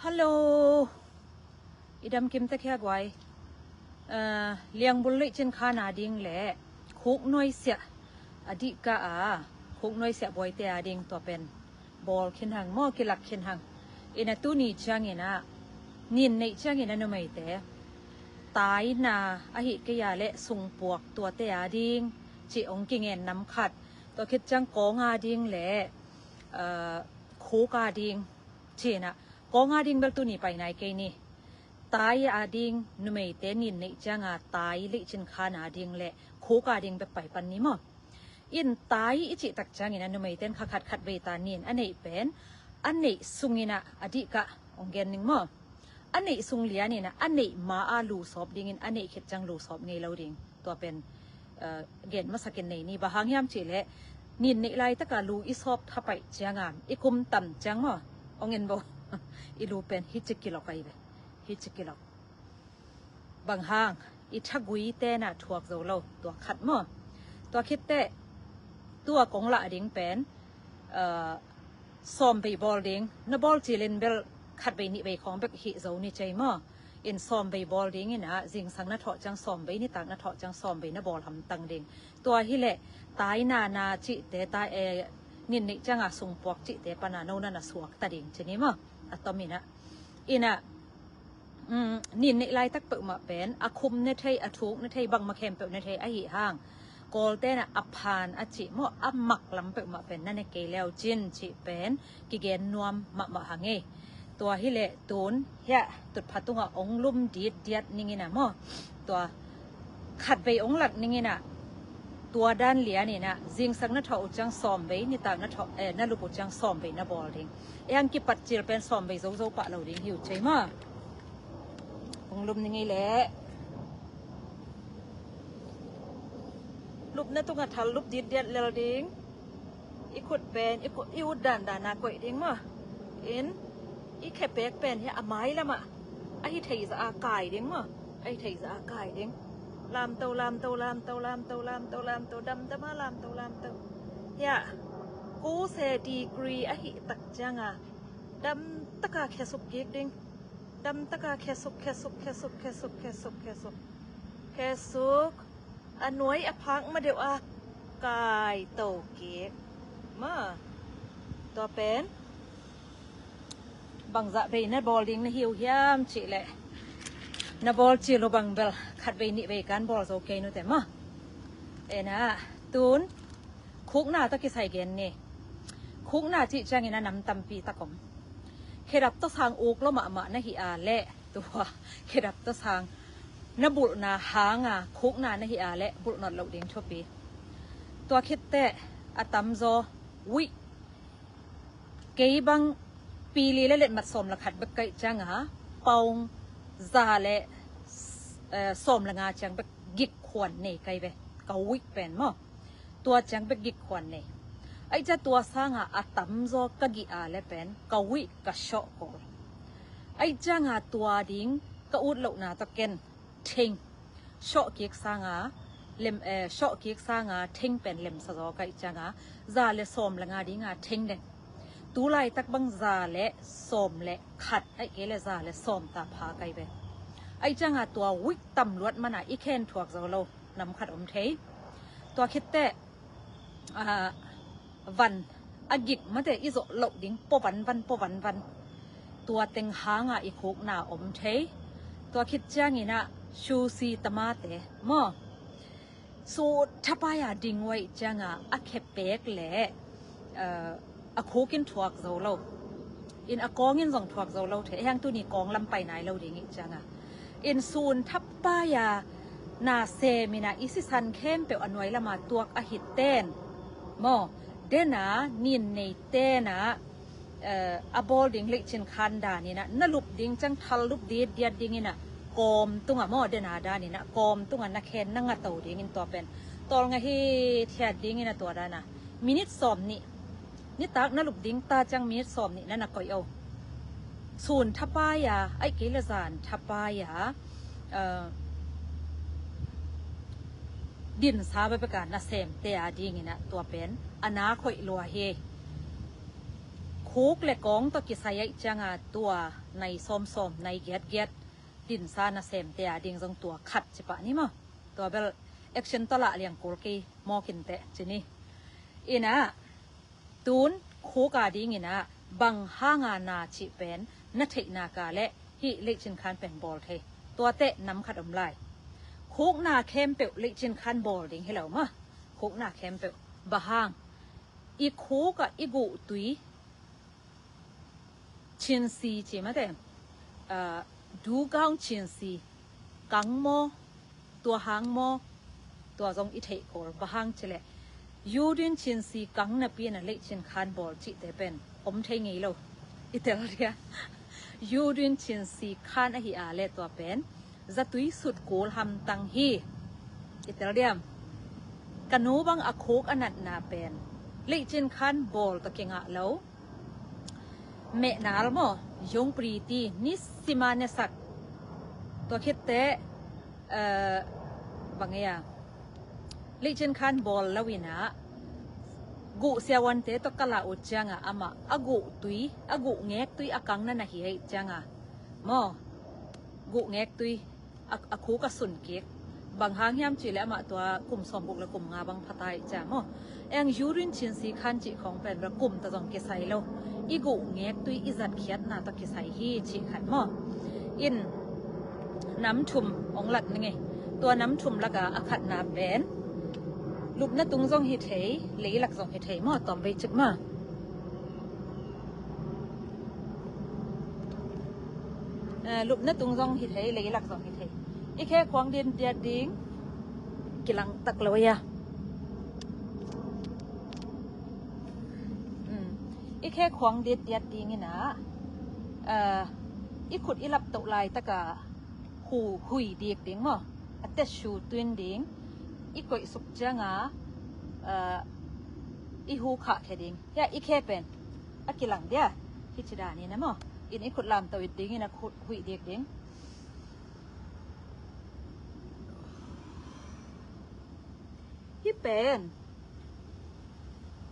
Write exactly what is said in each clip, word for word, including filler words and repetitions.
Hello. I dam kim ta khia guai. Liangbul leicin khan a ding le khuk nuaisiah a dih ka a, khuk nuaisiah buaite a ding tua pen bawl khin hang maw, kilak khin hang. Ina tuni ciangin ah, nin neih ciangin a numeite taina ahi kei a le sungpuak tuate a ding cih ong kingen nam khat. Tua khit ciang kawng a ding le khuk a ding cih inah, kawng a ding bel tuni pai nai kei ni. Tai a ding numeite nin neih cianga tai leicin khan a ding le khuk a ding bek pai pan ni maw. In tai i cih tak ciangin a numeiten kha khat khat vei ta nin a neih pen a neih sungin ah a dih ka ong gen ning maw. A neih sung lianin ah a neih ma a lu sawp dingin a neih khit ciang lu sawp ngei lo ding. Tua pen gen masakin nei ni. Bang hang hiam cih leh nin neih laitaka lu i sawp thapaih cianga i kum tam ciang maw, ong en bo, i lu pen hi ci kilok ahi ve. Hi ci kilok. Bang hang, i thagui tenah thuak zo lo, tua khat maw. Tua khit teh tua kong lah ding pen sawm vei bawl ding. Na bawl cilin bel khat vei nih vei khawng bek hih zo ni cei maw. In sawm vei bawl dingin ah zingsang na thawh ciang sawm vei, nitak na thawh ciang sawm vei na bawl hamtang ding. Tua hileh taina na cihte, nin neih cianga sungpuak cihte pana no na na suak ta ding ci ni maw. A tomin ah, inah nin neih laitak peuhmah pen a khum na thei, a thuk na thei, bangmah khempeuh na thei ahi hang, Kawlten ah a phan a cih maw, a mak lam peuhmah pen na ne kei leu cin cih pen kigen nuam mahmah hang ei. Tua hileh tun hiah tutpha tungah ong lum ditdiat ningin ah maw, tua khat vei ong lak ningin ah, tua dan lianin ah zingsang na thawh uh ciang sawm vei, nitak na thawh, eh, na lup uh ciang sawm vei na bawl ding. Ei ang kipat cil pen sawm vei zozo pah lo ding hi uh cei maw. Ong lum ning ei leh lupna tungah thal lup ditdiat lel ding. I khut pen i ut dandan a koih ding maw. In i khepek pen hiah a mai lamah a hi theizah a kai ding maw. A hi theizah a kai ding. Lamto, lamto, lamto, lamto, lamto, lamto, damdam a lamto, lamto. Hiah kuse degree ahi tak cianga damtaka khesuk kik ding. Damtaka khesuk, khesuk, khesuk, khesuk, khesuk, khesuk. Khesuk. A nuai a phak ma deuh a kaito kik maw. Tua pen bangzah vei na bawl ding na hi uh hiam cih leh, na bawl cil uh bang bel khat vei nih vei kan bawl zo kei nute maw. Ena tun khukna tawh kisai gen ni. Khukna cih ciangin a nam tampi tak om. Khedap tawh sang uk lo mahmah na hi a leh, tua khedap tawh sang na bulhna hanga khukna na hi a leh bulh not loh ding thupi. Tua khit teh a tamzaw wih, kei bang pili le letmat sawm le khat bek kaih cianga paung za le, eh, sawm le nga ciang bek gik khuan nei kai ve. Ka wih pen maw, tua ciang bek gik khuan nei. Aih cia tua sanga a tamzaw ka gih a le pen ka wih ka shawh kawl. Aih cianga tua ding ka ut lohna tawh ken theng shawh kik sanga lem, eh, shawh kik sanga theng pen lemsa zaw kaih cianga za le sawm le nga dinga theng den. Tu laitak bang za le sawm le khat aih kei le za le sawm ta pha kai ve. Aih cianga tua wih tam luat mana i khen thuak zo lo nam khat om thei. Tua khit teh, ah, van a gik mate i zawh loh ding pua vanvan, pua vanvan. Tua teng hanga i khukna om thei. Tua khit ciangin ah sushi tamate maw, sun thapai a ding uh aih cianga a khepek le, eh, a khukin thuak zo lo. In a kawngin zong thuak zo lo thei. Hiang tuni kawng lam pai nai lo ding ih cianga in sun thapai a na semin ah i sisan khempeuh a nuai lama tuak ahi ten maw, dena nin nei tena, eh, a bawl ding leicin khan danin ah na lup ding ciang thal lup ditdiat dingin ah kawm tungah maw, dena danin ah kawm tungah na khen na ngato dingin tua pen tawlnga hithiat dingin ah tua dana minit sawm nih, nitak na lup ding ta ciang minit sawm nih na na koih o. Sun thapai a, aih kei le zan thapai a, eh, dinsa bekbeka na semte a dingin ah tua pen a na khoih lua hi. Khuk le kawng tawh kisai ahih cianga tua nai sawmsawm, nai giatgiat dinsa nasemte a ding zong tua khat ci pah ni maw? Tua bel action tawh lah liang kul kei mawk inteh ci ni. Inah tun khuk a dinginah bang hanga na cih pen na theihna ka le hih Leicinkhang pen bawl thei. Tuate nam khat om lai. Khuk na khempeuh Leicinkhang bawl ding hi lo maw? Khuk na khempeuh. Bang hang? I khuk ah i guh tui cinsi ci mate, ah, dugaung cinsi kang maw, tua hang maw, tua zong i theih kul. Bang hang cileh, yudin cinsi kang napi na Leicinkhang bawl cihte pen om thei ngei lo. I tel dia. Yudin cinsi khan ahi a le tua pen zatui sut kul hamtang hi. I tel diam? Ka nu bang a khuk a natna pen Leicinkhang bawl tawh kingah lo. Mehnal maw, yung priti nisima nesak. Tua khitte, eh, bang ei a, Leicinkhang bawl lo inah guh siavuante tawh ka lah uh cianga amah a guh tui, a guh ngek tui a kang na na hi ahih cianga maw, guh ngek tui a, a khuk a sun kik. Bang hang hiam cihleh amah tua kum sawmguk le kum nga bang pha ta ahih ciang maw? Eng yudin cinsi khan cih khawng pen bel kum tawh zong kisai lo. I guh ngek tui i zatkhiatna tawh kisai hi cih khat maw? In nam thum ong lak ni ngei. Tua nam thum laka a khatna pen lupna tung zong hi thei, leilak zong hi thei maw? Tawm vei cik maw? Eh, lupna tung zong hi thei, leilak zong hi thei. I khe khuang dindiat ding kilang tak lo ia. Mm. I khe khuang dindiat ding inah, eh, i khut i laptoh laitaka hu, hui dik ding maw? A tet shu tuin ding. I koih suk cianga, eh, i hu khah khe ding. Hia i khe pen a kilang dia. Hi ci dan inah maw? In i khut lamto it ding inah khut huih dik ding. Hi pen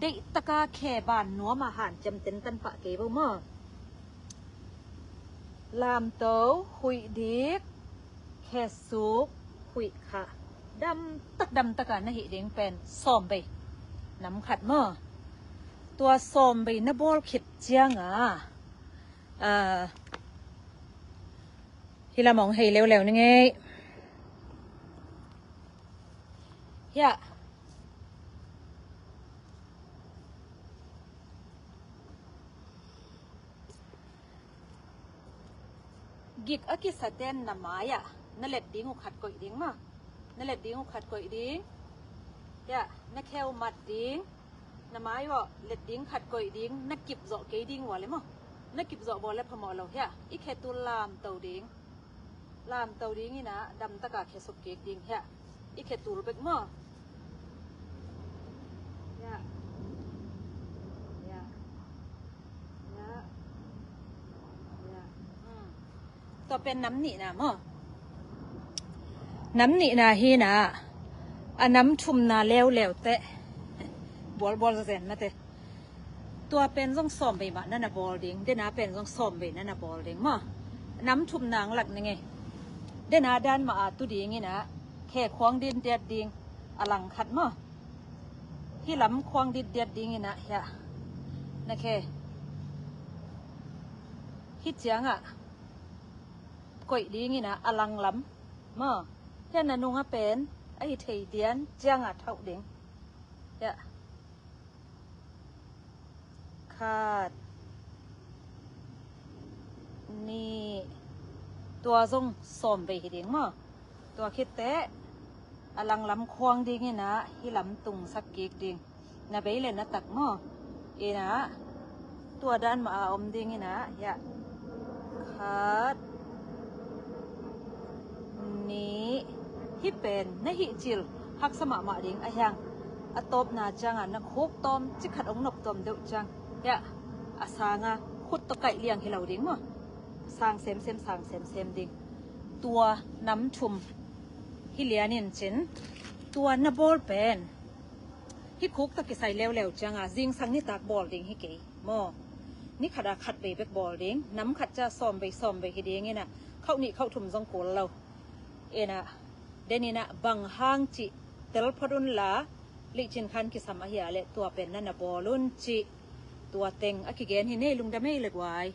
deihtaka khe ban nuama hanciam tentan pah kei bo maw? Lamto, huih dik, khe suk, huih khah. Damtak damtaka na hih ding pen sawm bei. Nam khat maw? Tua sawm bei na bawl khit cianga, ah, hi lam ong hei leuleu ni ngei. Hia. Gik a kisaten na mai-ah na let ding uh khat koih ding maw? Na let ding uh khat koih ding. Hia, na khe uh mat ding. Na mai uh let ding khat koih ding. Na kip zawh kei ding ua le maw? Na kip zawh bawl le phamawh lo hia. I khe tul lamto ding. Lamto ding inah damtaka khe suk kik ding hia. I khe tul bek maw? Hia. Hia. Hia. Hia. Hmm. Tua pen nam nihna maw? Nam nihna hi inah a nam thumna leuleu teh. Bualbual zazen mate. Tua pen zong sawm bei mah na na bawl ding. Dena pen zong sawm bei na na bawl ding maw? Nam thumna ang lak ni ngei. Dena dan mah a tu ding inah khe khuang dindiat ding a lang khat maw? Hi lam khuang dindiat ding inah hia. Na khe. Hi ciangah koih ding inah a lang lam maw? Hia na nunga pen a hi thei dian ciangah thauh ding. Hia. Khat, nih, tua zong sawm bei hi ding maw? Tua khitteh a langlam khuang ding inah hi lam tungsak kik ding. Na bei le na tak maw? Inah tua dan mah a om ding inah, hiah, khat, nih, hih pen na hih cil haksa mahmah ding a hiang. A tawpna ciangah na khuk tawm ci khat hong nop tawm deuh ciang, hiah, a sanga khut tawh kaih liang hi lo ding maw? Sang semsem, sang semsem ding. Tua nam thum hi lian in cin, tua na bawl pen hih khuk tawh kisai leuleu cianga zingsang nitak bawl ding hi kei maw? ni khat a khat vei bek bawl ding, nam khat ciang sawm vei sawm vei hi ding in ah, khauh nih khauh thum zong kul lo. In ah, den in ah bang hang cih tel phot un la, lihcin khan kisam ahi a leh tua pen na na bawl un cih, tua teng a kigen hi. Nei lungdam ei le guai.